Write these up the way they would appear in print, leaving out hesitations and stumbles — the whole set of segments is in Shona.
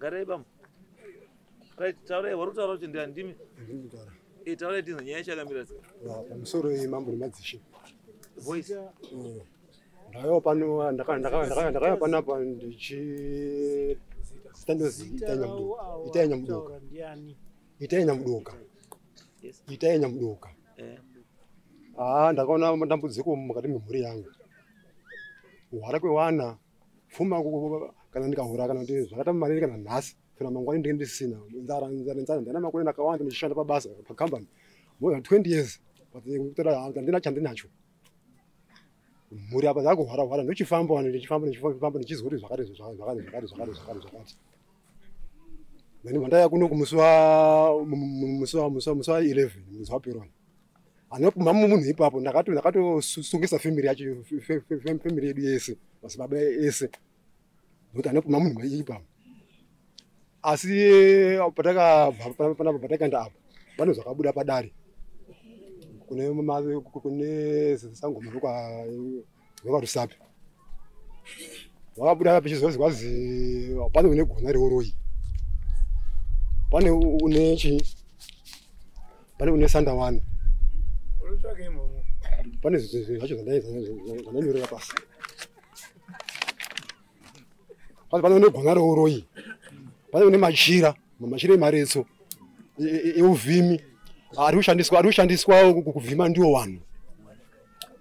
Garai bambo. Right, taurai, vari kutaura kuti ndiani ndimi? Ndiri kutaura. Eh, taurai tinzwe nyaya yacho yakamira sei. Pamusoro yemambo nemadzishe. Voice. Ndakauya pano ndakauya panapa ndichi zita ndozi Itai Nyamudoka. Itai Nyamudoka. Itai Nyamudoka. Yes. Itai Nyamudoka. Eh. Ah, ndakaona matambudziko mukati memhuri yangu. Kuhwara kwewana, pfuma kana ndikahura kana kuti zvakaita mari kana nhasi kana mangwani ndinge ndisina nzara nzara nzara ndana makore ndakawanda ndichishanda pabasa pacompany more than 20 years but kutora handina chandinacho. Mhuri apa dzakuhwara hwara ndochifamba wani ndichifamba ndichifamba ndichizwa kuti zvakati zvakati zvakati zvakati zvakati zvakati. Nani mandaya kuno kumusi wa musi wa musi wa musi wa 11 musi wa Peroni. Anopumha munhu ipapo ndakatosungisa family yacho family yedu yese madzibaba ese nokuti anopumha munhu ipapo. Asi patakabva panapa patakaenda apa pane zvakabuda padare kune kune sangoma rokwaRusape vakabuda pachizonzi kwazi pane une gona reuroyi, pane une chii, pane une sandawana, pane zvinhu zvacho zvandanyorera pasi. Pane une gona reuroyi, pane une machira, machira emaretso euvhimi ari kushandiswa kuvhima ndiwo vanhu,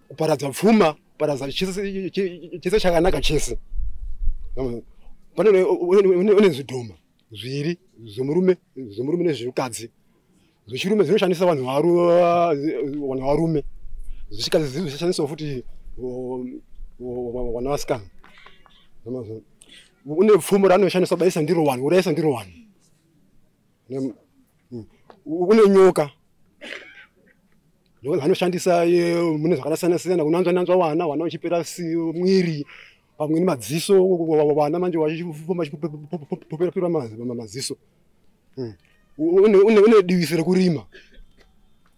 kuparadza pfuma, kuparadza chese chakanaka chese. Pane une zvidhoma zviri zvemurume nezvemukadzi. Zvechirume zvinoshandisa vanhu varume, zvechikadzi zvinoshandiswa futi vana vasikana. Une pfumo raanoshandisa kubayisa ndiro vanhu, kuurayisa ndiro vanhu. Une nyoka vanoshandisa mune zvakasiyana siyana, kunanzva nanzva vana, vana vachipera mwiri, pamwe nemadziso, vana manje vachipopera madziso. Une divisi rekurima,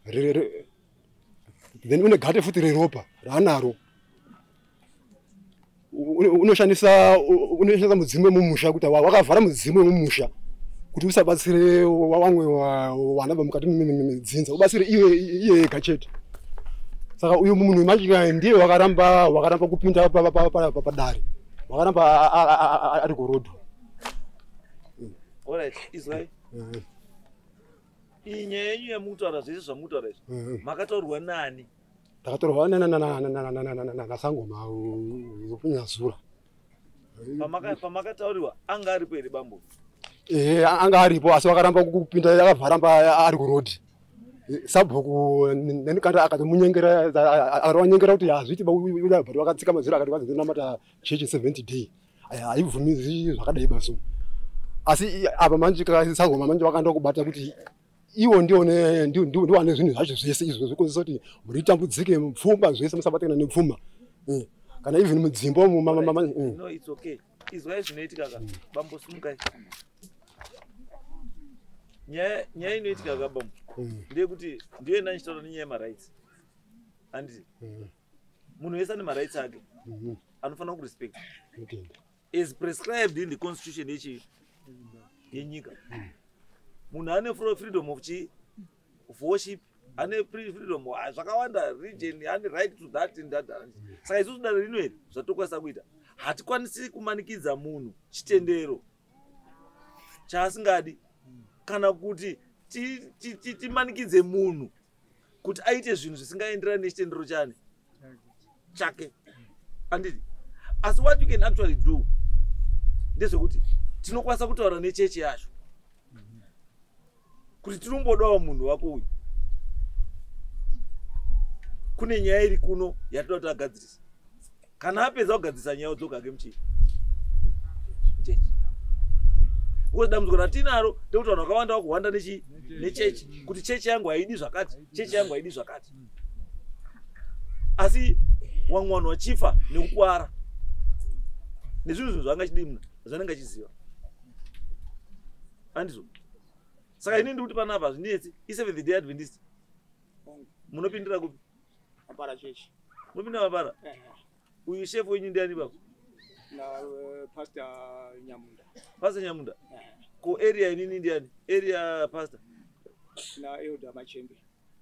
then une gate futi reropa raanaro. Unoshandisa mudzimu wemumusha, kuti wakavhara mudzimu wemumusha kuti usabatsire vamwe vana vemukati medzinza, ubatsire iye ega chete. Saka uyu munhu manje ndiye wakaramba kupinda padare, wakaramba ari kurodho. Alright, izwai. Iyi nyaya yenyu yamukutaura zvese zvamukutaura izvi, makataurwa nani? Ndakatorwa nasangoma wekuNyazura. Pamakatauriwa anga aripo here bambo? Ehe, anga aripo, asi wakaramba kupinda, akabva ari kurodhi. Sabhuku nenikanda akatomunyengera, akatowanyengera kuti hazviiti but wakatsika madziro akati kwanzi chechi 70 day haibvumizi zvakadai baso. Asi apa manje sangoma manje wakaenda kubata kuti iwo ndiwo ane zvinhu zvacho zvese izvo zvikonzesa kuti mhuri itambudzike, pfuma zvese musabatikana nepfuma, kana even mudzimba umu. No, it's okay. Izwai zvinoitika ka bambo, simukai. Nyaya inoitika ka bambo ndeyekuti ndiyo enda ndichitaura nenyaya yemarights, handiti? Munhu wese ane marights ake anofanira kurespect as prescribed in the constitution yechi yenyika. Munhu ane freedom of chi of worship, ane freedom zvakawanda, religion, ane right to that and that. Saka isusu dare rino iri zvatokwanisa kuita, hatikwanisi kumanikidza munhu chitendero chaasingadi kana kuti timanikidze munhu kuti aite zvinhu zvisingaenderani nechitendero chani chake, handiti? Asi what you can actually do ndezvekuti tinokwanisa kutaura nechechi yacho kuti tinombodawo munhu wako uyu, kune nyaya iri kuno yatoda kuti agadzirisa. Kana apedza kugadzirisa nyaya, odzoka ake muchii chechi, because dambudziko ratinaro ndekuti vanhu vakawanda vakuhwanda nechechi, kuti chechi yangu haidi zvakati, chechi yangu haidi zvakati, asi vamwe vanhu vachifa nekukwara nezvinhu zvinhu zvaanga chidii muna zvanenge achiziva, handizvo? Saka ini ndikuti panapa hazvinetsi. ISeventh Day Adventist, munopindira kupi? Mapara chechi. Munopinda Mapara? Uyu shefu wenyu ndiani baba? Na Pastor Nyamunda. Pastor Nyamunda. Ko area inini ndiani? Area pastor. Na Elder Machenge.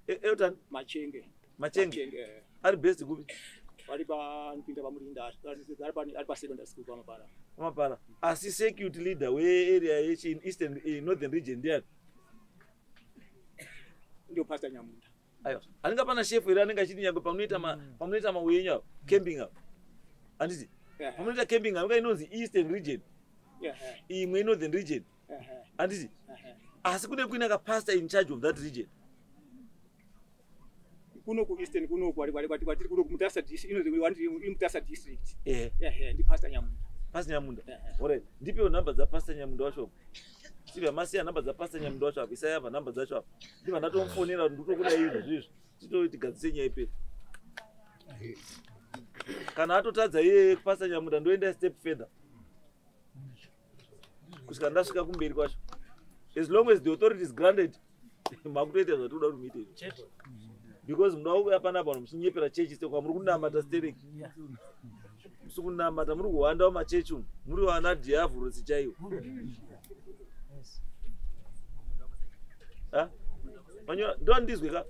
Elder Machenge. Machenge. Ari best kupi? Ari pa Mpinda pamurinda, ari pa secondary school pamapara. Pamapara. Asi security leader we area yechi Eastern Northern region ndiani? Ndio Pastor Nyamunda. Aiwa. Anenge pana chef here anenge achiti nyangwe pamunoita mauyenyu apo, camping apo. Handiti? Pamunoita camping apo inonzi Eastern region. Imwe Northern region. Handiti? Asi kune kuina ka pastor in charge of that region. Kuno ku Eastern kuno ku kwatiri kuno ku Mutasa district inonzi Mutasa district. Ndi Pastor Nyamunda. Pastor Nyamunda. Alright. Ndipewo namba dza Pastor Nyamunda wacho. Siva masiya namba dza Pastor Nyamunda wacho apo, isai apa namba dzacho apo. Ndibva ndatomufonera kuti ndikutokuda izvi zvizvi. Titoti gadzise nyaya iperi. Kana atotadza iye Pastor Nyamunda ndoenda step further. Kusvika ndasvika kumberi kwacho. As long as the authority is granted, makutoita zvatinoda kuti muite izvi. Because munoda kuuya panapa vanhu muchinyepera chechi sekwa muri kunamata stereki. Musi kunamata muri kuhwanda mumachechi umu. Muri vana dhiabhurosi chaiwo. Manyora ndondizwe ka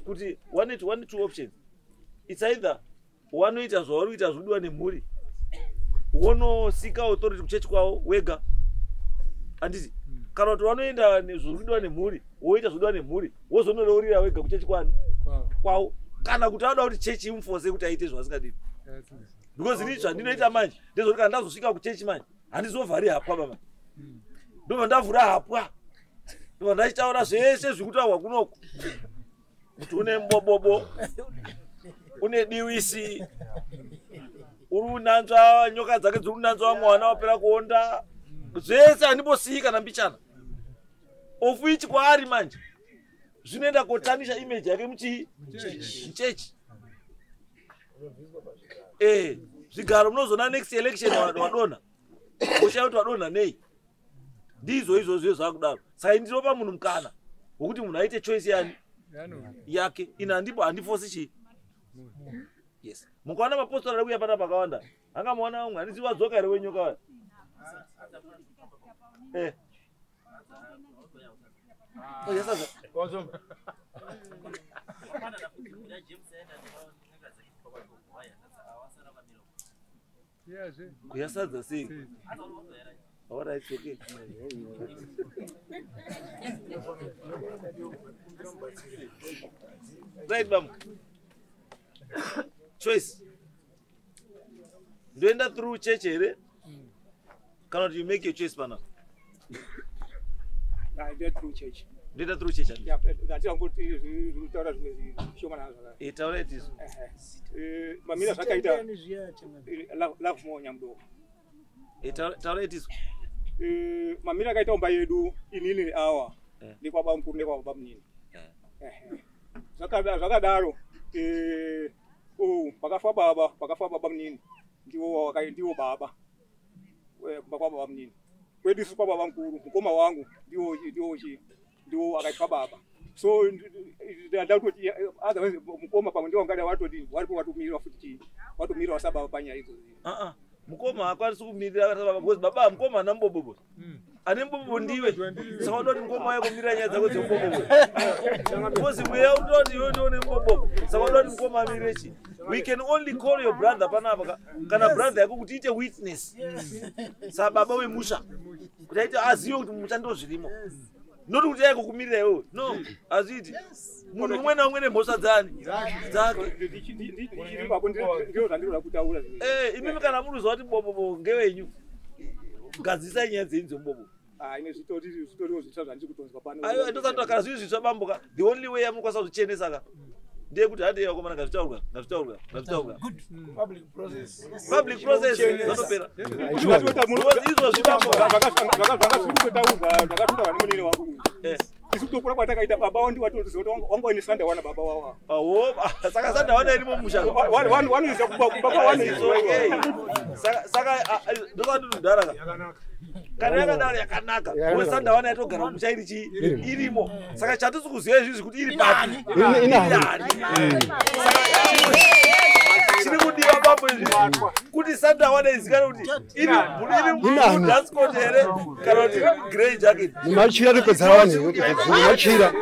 kuti one two options. It's either wanoita zvauri kuita zvidiwa nemhuri. Wonosika authority kuchechi kwawo wega. Handiti? Kana kuti wanoenda zvidiwa nemhuri, woita zvidiwa nemhuri, wozonoreurira wega kuchechi kwani? Kwawo. Kana kuti anoda kuti chechi imufose kuti aite zvaasingadini. Because ini zvandinoita manje ndezvekuti kana ndazosvika kuchechi manje handizovhari hapwa baba. Ndobva ndavhura hapwa. Ndobva ndachitaura zvese zvikutaurwa kunoku. Kuti une mbobobo, une diwisi, uri unanzva nyoka dzake dziri unanzva vamwe vana vapera kuonda. Zvese handimbosiyi kana mbichana. Of which kwaari manje zvinoenda kotanisha image yake muchii? Muchechi. Zvigaro munozoona next election wadonha. Woshaya kuti wadonha nei? Ndizvo izvozvo zvakudaro. Saka ndinopa munhu mukana wokuti munhu aite choice yani yake. Ini handipo handifosi chii. Yes. Mukaona mapostori ari kuuya panapa akawanda. Angamuona umwe handisi wadzoka here wenyoka waya? Kuyasadza sei? Alright, okay. Right, bam. Choice. Ndoenda through church here? Cannot you make your choice pana? I did through church. Ndoenda through church. Yeah, that's what I'm going to Taura it is. Mamira zvakaita love more nyamdo. Taura it is. Mamira akaita umba yedu inini awa nekwaba mukuru nekwababa munini. Zvakadaro pakafa baba munini ndiwo ndiwo baba kumba kwababa munini. Kwedu isu kwababa mukuru mukoma wangu ndiwo akaitwa baba. So ndakutoti otherwise mukoma pamwe ndiwo angada watodi waripo watomirira futi watomirira wasababa panyaya idzodzo. Mukoma akwanisi kumirira baba because baba mukoma ana mubobobo. Ane mubobobo ndiwe. Saka unoda kuti mukoma wako kumirira nyaya dzako dzemubobobo. Because mweya unoti iwe ndiwe une mubobobo. Saka unoda kuti mukoma amirire chii? We can only call your brother panapa kana brother yako kuti ite witness. Sababa wemusha. Kuti aite azive kuti musha ndo zvirimo. Not kuti yako kumirira iwewe. No, azviiti. Munhu umwe naumwe nemhosva dzani? Dzake. Imimi kana muruziva kuti bobobo ngewenyu. Gadzisai nyaya dzenyu dzemubobobo. Aiwa, ndosati kana zviri zvitsva bambo ka. The only way yamunokwanisa kuzvichenesa ka ndeyekuti handei vakomana ngazvitaurwa, ngazvitaurwa, ngazvitaurwa. Public process. Public process zvatopera. Izvozvi bambo zvakazvikutotaurwa zvakataurwa nemunini wangu. Isu kutokura kwatakaita baba wangu watoziva kuti wanga uine sandawana baba wawa. Awo, saka sandawana irimo mumusha. Wanoisa kumba kwawanoisa. Saka ndosati ndudhara ka. Kana yakadaro yakanaka. Sandawana yatogara mumusha iri chii? Irimo. Saka chatisi kuziva izvizvi kuti iri papi. Inani. Chiri kudiwa bambo izvi kuti sandawana izikana kuti iri mudascot here kana kuti grey jacket. Machira topedza vanhu, machira.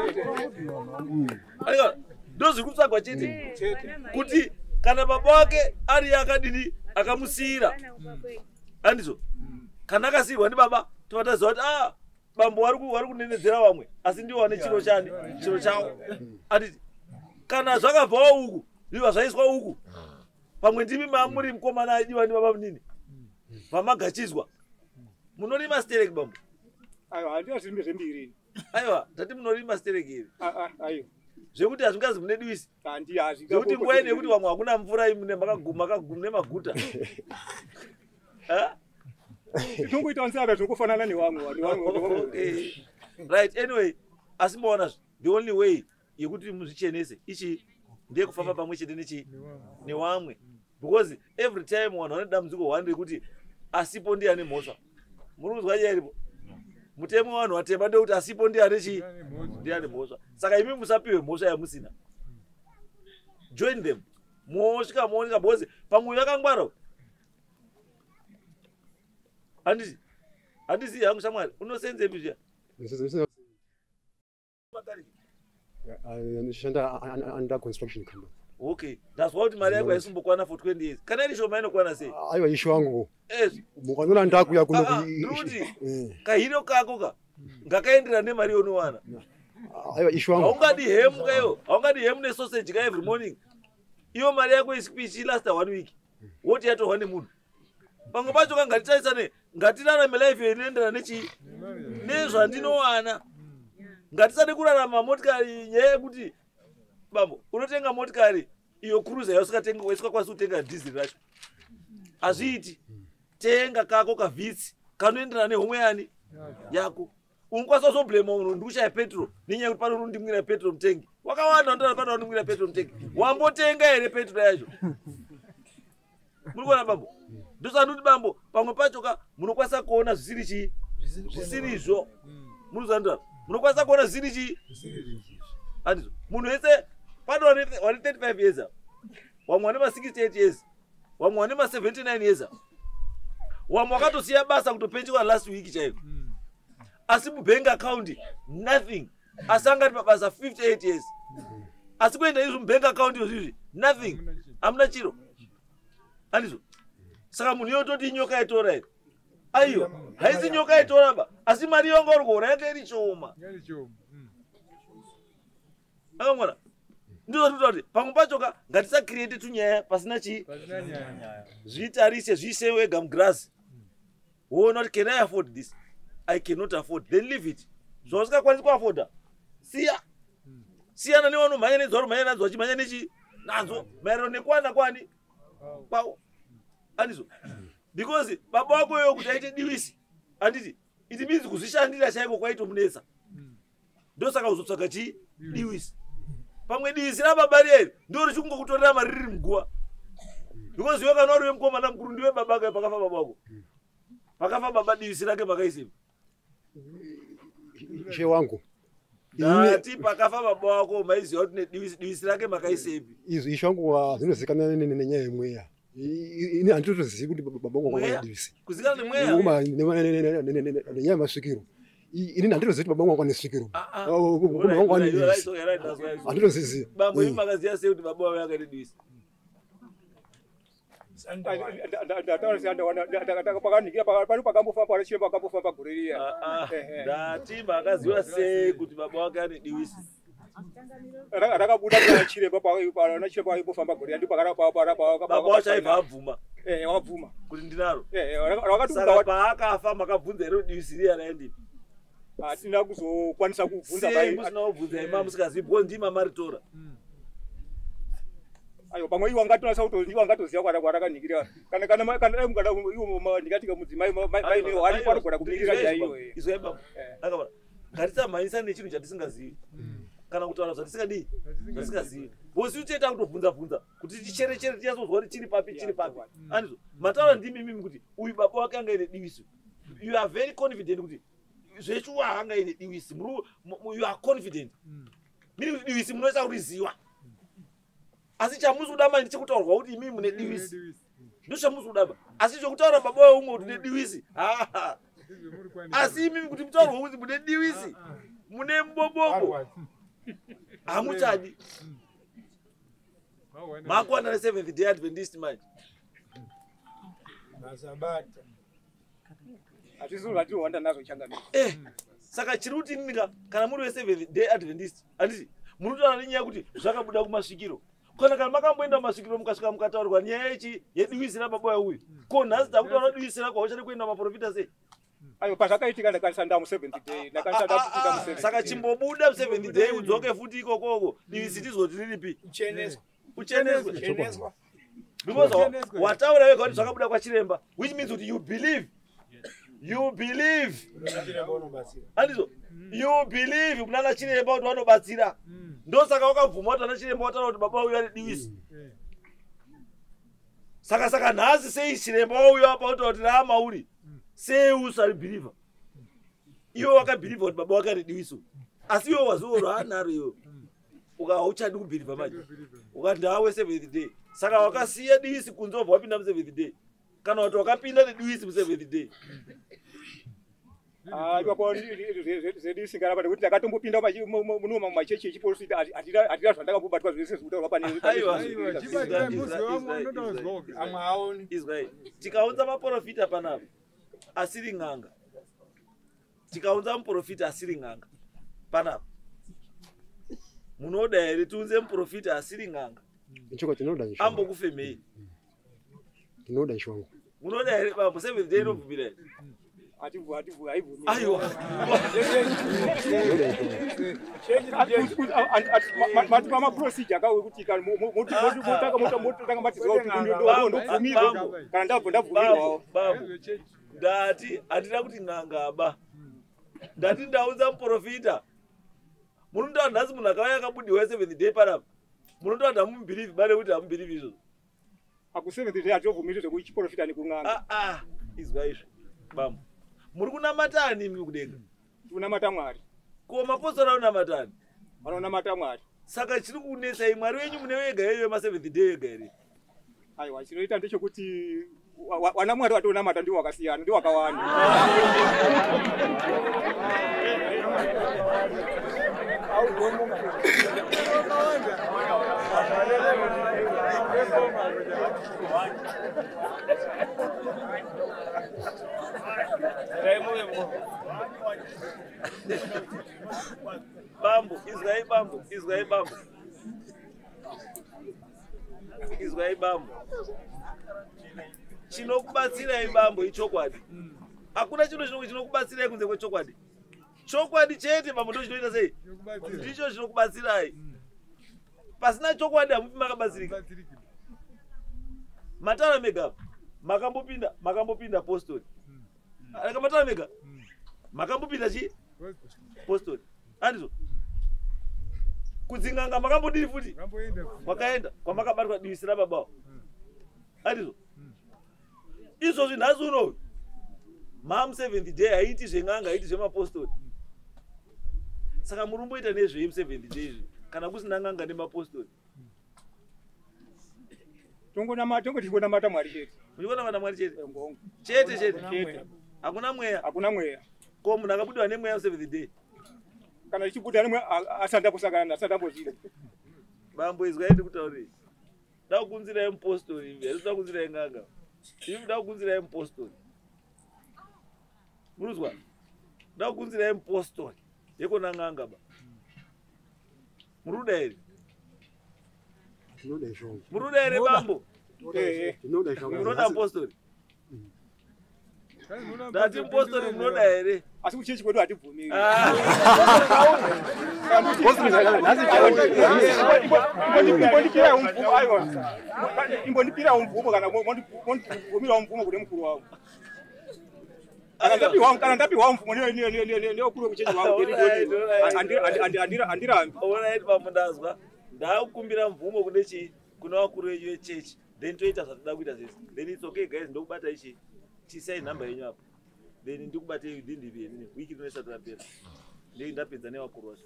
Ndozviri kutsvagwa chete. Kuti kana baba wake ari akadini akamusiyira. Andizvo. Kana akasiyirwa ndibaba tobva taziva kuti ah bambo vari kunenedzera vamwe asi ndiwo vane chiro chani chiro chavo. Anditi kana zvakabvawo uku zviva zvaiswa uku pamwe ndimi mamuri mukomana aidiwa ndibaba munini vamagachizwa. Munorima stereki bambo? Aiwa, handina zvirime zvembiri. Aiwa, tati munorima stereki iri. Aiwa. Zvekuti hazvingazi mune divisi. Zvekuti nguva ine yekuti vamwe hakuna mvura imune makaguma nemaguta. Tinongoita nzara zvinongofanana nevamwe. Okay. Right, anyway, asi maona the only way yekuti muzvichenese ichi ndeyekufamba pamwe chete nechi nevamwe. Because every time vanhu vane dambudziko one rekuti asipo ndiye ane mhosva. Muri kuzwa nyaya iripo? Mutemo wevanhu vatema ndewekuti asipo ndiye ane chii? Ndiye ane mhosva. Saka imi musapiwe mhosva yamusina. Join them. Mosvika mooneka because pamwe yakangwara. Handisi hangu shamwari. Unosenzepi zviya? Ndinoshanda under construction company. Okay. Ndazwa kuti mari yako haisimbokwana for 20 years. Kana iri shoma inokwana sei? Aiwa ishe wangu. Mukanona ndakuya kuno kuti kahiro kako ka ngakaenderana nemari yaunowana. Aiwa ishe wangu. Haungadi hemu kayo. Haungadi hemu nesausage ka every morning. Iyo mari yako ichilasta 1 week. Woti yatorwa nemunhu. Pamwe pacho ka ngatitarisane, ngatirarame life inoenderana nechi nezvandinowana. Ngatisade kurarama motikari nyaya yekuti bambo unotenga motikari iyo cruiser yausingakwanisi kutenga diesel racho. Hazviiti. Tenga kako kavhitsi kanoenderana nehomwe yani yako. Unokwanisa kuzoblema munhu ndikushaya petrol nenyaya yekuti pano unondimwira petrol mutengi. Wakawanda unotaura pano unondimwira petrol mutengi. Wambotenga here petrol yacho? Muri kuona bambo? Ndosaka kuti bambo pamwe pacho ka munokwanisa kuona zvisiri chii? Zvisirizvo. Muri kuzwa? Munokwanisa kuona zvisiri chii? Andizvo. Munhu wese pano wane 35 years, vamwe vane ma 68 years, vamwe vane ma 79 years, vamwe vakatosiya basa kutopenjiwa last week chaiko. Asi mubank account nothing. Asi angati pabasa 58 years. Asi kuenda izvo mubank account izvizvi nothing. Hamuna chiro. Andizvo. Saka munhu yototi nyoka yatora here? Aiwa, haisi nyoka yatora ba. Asi mari yonga uri kuhora yanga iri shoma. Akamwana. Ndizvo zvinotaura kuti pamwe pacho ka ngatisacreate tunyaya pasina chii? Zvitarise zviise wega mugrass. Woona kuti can I afford this? I cannot afford. Then leave it. Zvausingakwanisi kuafforda. Siya. Siyana nevanomhanya nedzo vanomhanya nadzo vachimhanya nechi nadzo maererano nekuwana kwani kwavo. Andizvo. Because baba wako iyoyo kuti aite divisi. Anditi it means kuzvishandira chaiko kwaitomunetsa. Ndosaka uzotsvaga chii? Divisi. Pamwe divisi rababa riya ndo richikungokutorera mari riri muguva. Because iwe kana uri wemukomana mukuru ndiwe baba ke pakafa baba wako. Pakafa baba divisi rake makaisepi? Ishe wangu. Ndati pakafa baba wako maiziva kuti nedivisi divisi rake makaisepi? Izvi ishe wangu zvinozikanwa nenyaya yemweya. Ini handitozivi kuti baba wangu ane divisi. Kuzikana nemweya? Nenyaya yemasvikiro. Ini handitozivi kuti baba wangu ane svikiro. Baba wangu ane divisi. Handitozivi. Bambo imi makaziva sei kuti baba wavo akaita divisi? Ndati makaziva sei kuti baba wake ane divisi? Rakabuda pana chiremba pana chiremba aimbofamba gore ndipo baba wacho aibva abvuma. Wakabvuma kuti ndinaro. Saka paakafa makabvunza here kuti divisi riya raendipi? Hatina kuzokwanisa kubvunza. Sei musina kubvunza imi musingazivi because ndimi mamaritora. Ayo pamwe iwo angatonasa kuti ndiwo angatoziva kwarakanhikira. Kana kana kana dai mukada iwo ndingati mudzimai mai wari panogona kumirira chaiyo. Izwai baba. Akabara. Ngatisamhanyisane nechinhu chatisingazivi. Kana kutaura zvatisingadii? Zvatisingazivi. Because isu tete kutobvunza bvunza kuti tichere tinyatsozwa kuti chiri papi chiri papi. Andizvo. Mataura ndimi imimi kuti uyu baba wake anga ine divisi. You are very confident kuti zveshuwa anga ine divisi. You are confident. Miri kuti divisi munoisa kuriziwa. Asi chamusi kuda manje chekutaurwa kuti imimi mune divisi. Ndochamusi kuda ba. Asi chokutaura baba weumwe kuti une divisi. Asi imimi kuti mutaurwe kuti mune divisi. Mune muboboko. Hamuchadi. Makwana ne Seventh Day Adventist manje. Masabata. Hatisi zvatinohwanda nazvo changamire. Saka chiri kuti nika kana muri we Seventh Day Adventist, handiti munotaura nenyaya kuti zvakabuda kumasvikiro. Kana makamboenda kumasvikiro mukasvika mukataurirwa nyaya yechi yedivisi rababa uyu. Ko nhasi takutaura divisi rako hauchadi kuenda kumaprofita sei? Ayo pazvakaitika ndakanisa ndamu Seventh Day, ndakanisa ndapinda mu Seventh. Saka chimbobuda mu Seventh Day udzoke futi ikokoko. Divisi tizoti riripi? Ucheneswa. Ucheneswe. Ucheneswa. Because wataura wega kuti zvakabuda kwachiremba, which means kuti you believe. You believe. Andizo. You believe kunana chiremba kuti vanobatsira. Ndosaka wakabvuma kuti ana chiremba wataura kuti baba uyu ane divisi. Saka nhasi sei chiremba wauya apa kuti kuti raamauri. Sei usari believer. Iwe wakabeliever kuti baba wake ane divisi. Asi iwe wazoorwa anaro iwe. Ukauchadi kubeliever manje. Ukati ndawe Seventh Day. Saka wakasiya divisi kunze wabva wapinda mu Seventh Day. Kana kuti wakapinda nedivisi mu Seventh Day. Ipapo zvedivisi ngarapa nekuti ndakatombopinda munoma mumachechi echiporofita handina zvandakambobatwa zvese zvekutaurwa pane. Amwe Izwai. Tikaunza maporofita panapa asiri n'anga. Tikaunza muporofita asiri n'anga panapa. Munoda here tiunze muporofita asiri n'anga? Ichoko tinoda isho. Ambokufemei. Tinoda isho wangu. Munoda here bambo Seventh Day inobvumira here? Haibvumi. Aiwa. Tinoda isho wangu. Matipa maprocedure akawekuti kana motanga matiziva kuti ndobvumirwa kana ndabva ndabvumirwawo. Bambo, ndati handina kuti n'anga ba. Ndati ndaunza muporofita. Munotaura nhasi munhu akauya akabudiwa Seventh Day panapa. Munotaura kuti hamubhilivhi bane kuti hamubhilivhi izvozvo. Aku Seventh Day hatobvumiri zvekuchiporofita nekun'anga. Izwa izvo. Bambo. Muri kunamatani imi kudenga? Kunamata Mwari. Ko mapostori anonamatani? Vanonamata Mwari. Saka chiri kunetsai Mwari wenyu mune wega iyoyo ma Seventh Day wega here? Aiwa chinoita ndechekuti wana Mwari vatonamata ndiwo wakasiyana, ndiwo wakawanda. Bambo, izwai bambo, izwai bambo. Izwai bambo. Chinokubatsirai bambo ichokwadi. Hakuna chinhu chinokubatsirai kunze kwechokwadi. Chokwadi chete bambo ndo chinoita sei? Ndicho chinokubatsirai. Pasina chokwadi hamufi makabatsirika. Mataura mega. Makambopinda postori. Mataura mega. Makambopinda chi? Postori. Andizo. Kudzinganga makambodiri futi. Makaenda kwamakabatwa divisi rababa. Andizo. Izvozvi nhasi unoyu. Mam Seventh Day haiti zven'anga haiti zvemapostori. Saka murumboita nezvei Seventh Day izvi kana kusina n'anga nemapostori. Tongonamata Mwari chete. Muchikonamata Mwari chete? Chete chete. Hakuna mweya. Hakuna mweya. Ko munhu akabudiwa nemweya Seventh Day? Kana ichibuda nemweya asati ambosangana, asati ambozvida. Bambo izwai ndikutaurei. Ndakukunzirai mupostori imi, handisi kukunzirai n'anga. Imi ndakukunzirai mupostori. Muruzwa? Ndakukunzirai mupostori. Yekona n'anga ba. Muruda here? Tinoda isho wangu. Muruda here bambo? Tinoda isho wangu. Munoda mupostori? Ndati mupostori munoda here? Asi kuchechi kwedu hatibvumiri. Imbondipirawo mvumo kana mondibvumirawo mvumo kune mukuru wangu. Kana ndapiwa mvumo nevakuru vekuchechi wangu handirambi. Alright bambo ndazwa. Ndakukumbira mvumo kune chii? Kune vakuru venyu vechechi. Then toita zvatinoda kuita zvese. Then it's okay guys, ndokubata ichi. Chisai nhamba yenyu apo. Then ndikubatei within the wiki inoisati rapera. Then ndapedza nevakuru vacho.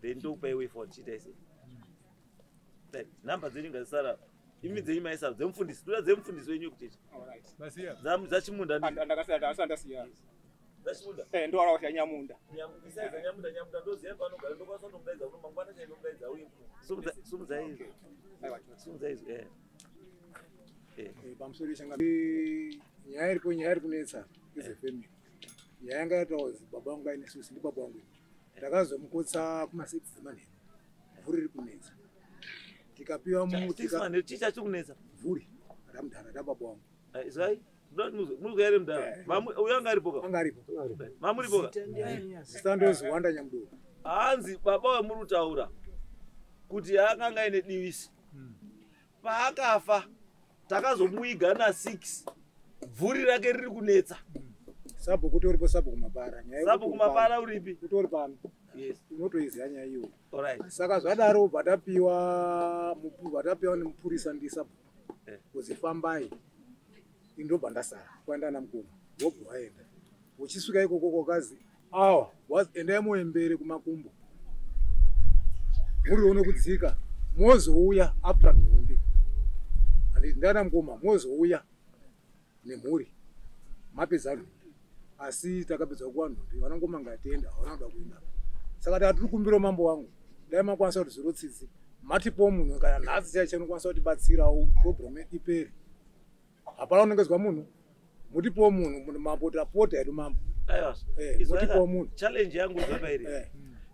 Then ndokupai way forward chiitai sei. Right, nhamba dzenyu ngadzisara. Imi dzenyu maisara dzemufundisi, toda dzemufundisi wenyu kuchechi. Alright. Masiya. Dzachimunda ndi Ndakasiya, ndasiyana. Dzachimunda. Eh, ndoara kuti Nyamunda. Isaiza Nyamunda, Nyamunda ndoziva paanogara, ndokwanisa kutomudaidza kuno mangwana chaivo, mudaidza uye. Sumudza izvi. Aiwa. Sumudza izvi. Eh. Eh. Pamusoro yechanga, nyaya iripo, nyaya iri kunetsa ngezefamily. Nyaya yanga yataura baba vangu aine susi, ndi baba vangu. Ndakazomukotsa kuma6 dzemanheru, vhuri riri kunetsa, tikapiwa Six man, chii chacho kunetsa? Vhuri ramudhara rababa vangu. Eh, izwai. Ndoda kuti muzwe here mudhara. Uyo anga aripo ka? Anga aripo. Mamuripo ka? Zita ndozi Wanda Nyamudoro. Hanzi baba wamuri kutaura kuti akanga aine divisi, paakafa takazomuiga na6, bvuri rake riri kunetsa. Sabhuku utoripo, sabhuku Mapara. Nyaya Sabhuku yekuti Mapara uripi? Utori pano. Yes. Unotoiziva nyaya iyoyo. Alright. Saka zvadaro, bva tapiwa nemupurisa ndisabhuku kuzi fambai. Indobva ndasara kwaenda namukoma, wobva waenda. Uchisvika ikoko kwakazi awa, endai muembere kumakumbo, murione kudzika, mozouya after nhumbi. Handiti ndana mukoma, mozouya nemhuri mapedza nhumbi. Asi takapedza kuwa nhumbi, vanangoma ngatenda, havana kuda kuenda. Saka tati tiri kumbira mambo wangu, dai makwanisa kuti zviro tsitsi matipowo munhu kana nhasi chai chinokwanisa kutibatsirawo, problem ipere. Hapana unongezwa munhu, mutipowo munhu mambo, tapota hedu mambo. Aiwa. Eh, mutipowo munhu. Challenge yangu zvapairi,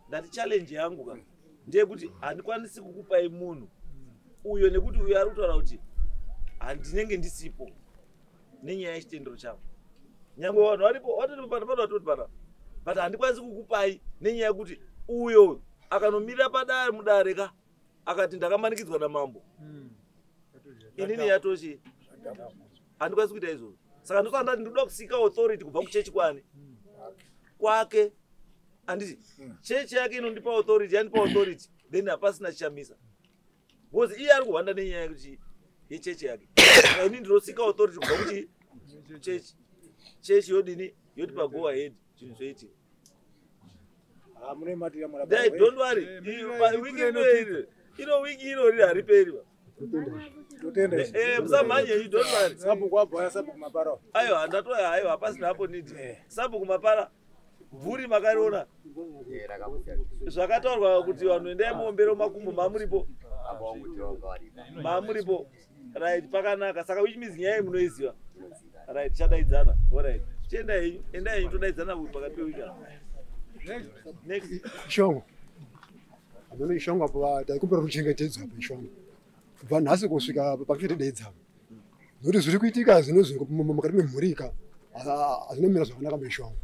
ndati challenge yangu ka ndeyekuti handikwanisi kukupai munhu uyo, nekuti uyo ari kutaura kuti handinenge ndisipo nenyaya yechitendero chavo. Nyange vanhu varipo, vatori pana pano, vatori pana, but handikwanisi kukupai nenyaya yekuti uyo akanomira padare, mudare ka, akati ndakamanikidzwa namambo, inini yatochi handikwanisi kuita izvozvo. Saka ndosaka ndati ndinoda kuseeka authority kubva kuchechi kwani kwake, handiti? Chechi yake inondipa authority, yandipa authority, then hapasina chichamisa, because iye ari kuhwanda nenyaya yekuti yechechi yake. Saka ini ndinoseeka authority kubva kuchi chechi, chechi yodini, yotipa go ahead, zvinhu zvoitika. Ah, mune matira. Dai, don't worry. Wiki ino, ino wiki irori hariperi ba. Totenda. Eh, musamhanye henyu, don't worry. Sabhuku abvaya, sabhuku Mapara. Aiwa, handatoya, aiwa, hapasina hapo nidi. Sabhuku Mapara, bvuri makariona zvakataurwa kuti vanhu endai muombere makumbo. Mamuripo, mamuripo, right? Pakanaka. Saka which means nyaya iyi munoiziva, right? Tichadaidzana. Alright, chienda henyu, endai henyu, todaidzana pakati pewiki. Next. Ishongo amene ishongo apo taikumbira ruchengetedzo apa ishongo, kubva nhasi kusvika pakutidedza, nokuti zviri kuitika zvinozvi mukati memhuri ka hazvinomira zvakanaka maishongo.